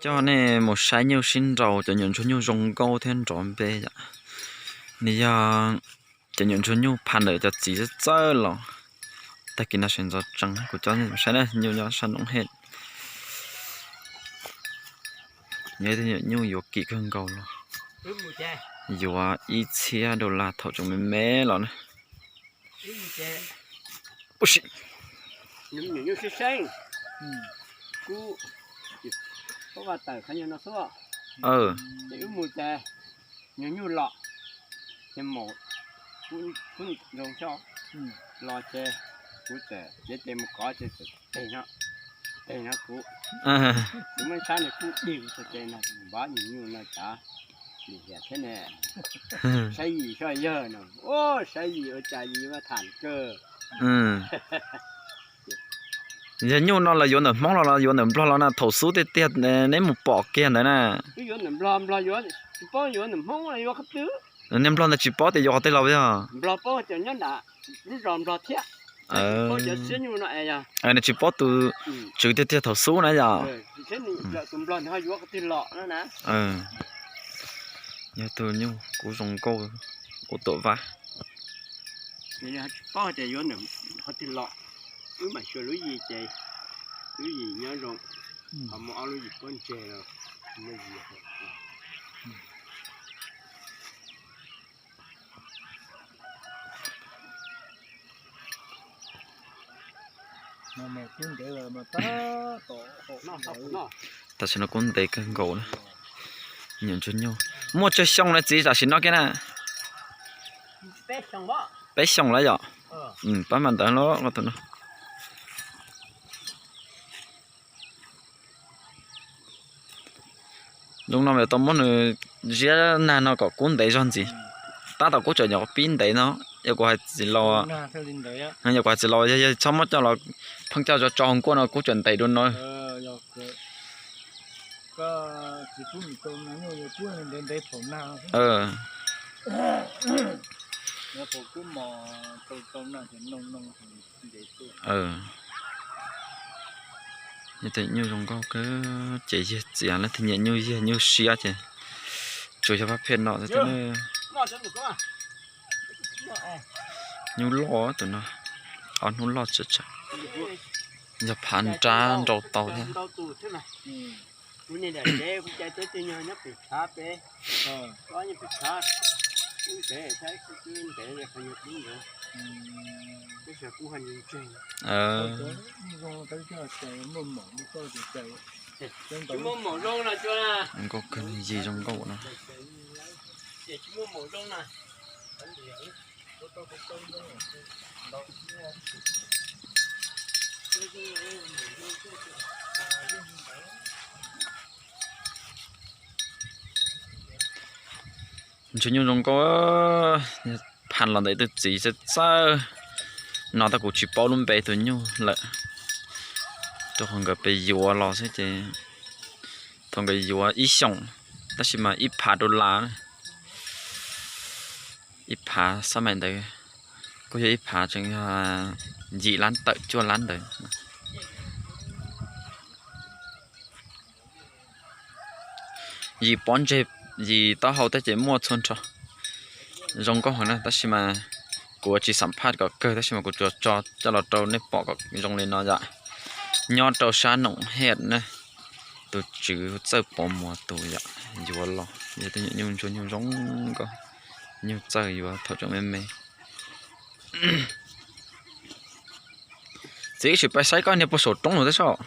Coj nej mus saib nyuj sib nraus, cov nyuam ntsuag nyuj zoo nkauj thiab nrov npe yom. Nws yog cov nyuam ntsuag nyuj pha ntawm cov txiv txawj txawj los. Tag kis no sawv ntxov tsees kuv coj nej mus saib na, nyuj nyob sab noo hej. Nyob ib tug nyuam nyuj yuav kim kawg nkaus los, yuav ib txhiab dollar thaum tseem me me los na. Ua si, nyuam nyuj seb seb, kub, kub vaj tawm qhov nyuag no xwb. Ces wb mus ces nyuag nyuj los, ces maum kub zoo xyov los ces kuv txawm cev tes mus kov ces txawm teg no, teg no kuv, kuv muab sab no kub dig kuv txhais tes no, npov nyuag nyuj no cav lim hiam thiab ne. Saib yim soj yawg no, saib yim ua cas yim vaj tham kawg. Yog nyuj no los yuav ntawm Hmoob los los yuav ntawm Nplog los na, thaum xub tiag tiag neb mus pom kiag ntawd na. Wb yuav ntawm Nplog, Nplog yuav, tsis paub yuav ntawm Hmoob los yuav qhov twg. Niag Nplog ntawd tsis paub tias yuav qhov twg los puas yog? Nplog paub cov nyob nram lub zos Nplog thiab, paub cov siab nyuj no es yog. Nws tsis paub tus tswv tiag tiag thaum xub na yom. Tus Nplog nws ho yuav qhov twg los no na. Yog tus nyuj kub zoo nkauj, kub tuam vaj. Nws tsis paub tias yuav ntawm qhov twg los, wb mam xyuas lub yim ces lub yim nyob zoo, ho muaj ob lub yim pob ntseg los muaj yim. Tam sim no kub ntev kawg nkaus na. Nyuam ntsuag nyuj muaj tsawg xyoo lawm txiv tam sim no kiag na? Peb xyoos lawm yom. Pab mas ntawd los tus no. Zoo no mas tau muab nws ziab nag no kom kub ntev zog ntxiv. Tab tom kub tseem nyuam qhuav pib ntev no, yog kuv hais txiv laus, yog kuv hais txiv laus yog yog txhob muab coj los pheej coj tso tso hauv nkuaj no kub tseem ntev dua no. Yog tus nyuj zoo nkauj kawg ces yawg txiav leej twg nyiam nyuj yag nyuj siab ces tsuas yog pab phem no xwb. Nyuj loj tus no, ob hnub loj tsawv tsawv, yog phav nrab nrau tau thiab. Zoo nkauj kawg, yim zoo nkauj no. Ntsuag nyuj zoo nkauj, pha los ntawm ib tug txiv txawj txawj no tab kuv tsis paub lub npe tus nyuj lawm, rau qhov nkawd pes yuav los xwb ces thaum nkawd yuav ib xyoos, tab sis mas ib phav dollar, ib phav xab mais ntawd kuj yog ib phav tseem yog yim lab tawm cuaj lab ntawd. Yim pob ntseg, yim taub hau tej ces muaj txhua nrho. Zoo nkauj heev na, tab sis mas kuv tsis xam phaj kom kawg, tab sis mas kuv tsuas tso coj los rau nej pom kom zoo li no yom. Nyob rau sab Noom Hej na, tus tswv Txawj Pov Muas tus yom, yuav los yog tus nyuam nyuj ntsuag nyuj zoo nkauj, nyuj txawj yuav thaum tseem me me. Txiv, sim pais saib koj niag puag saum roob lawm tab soj.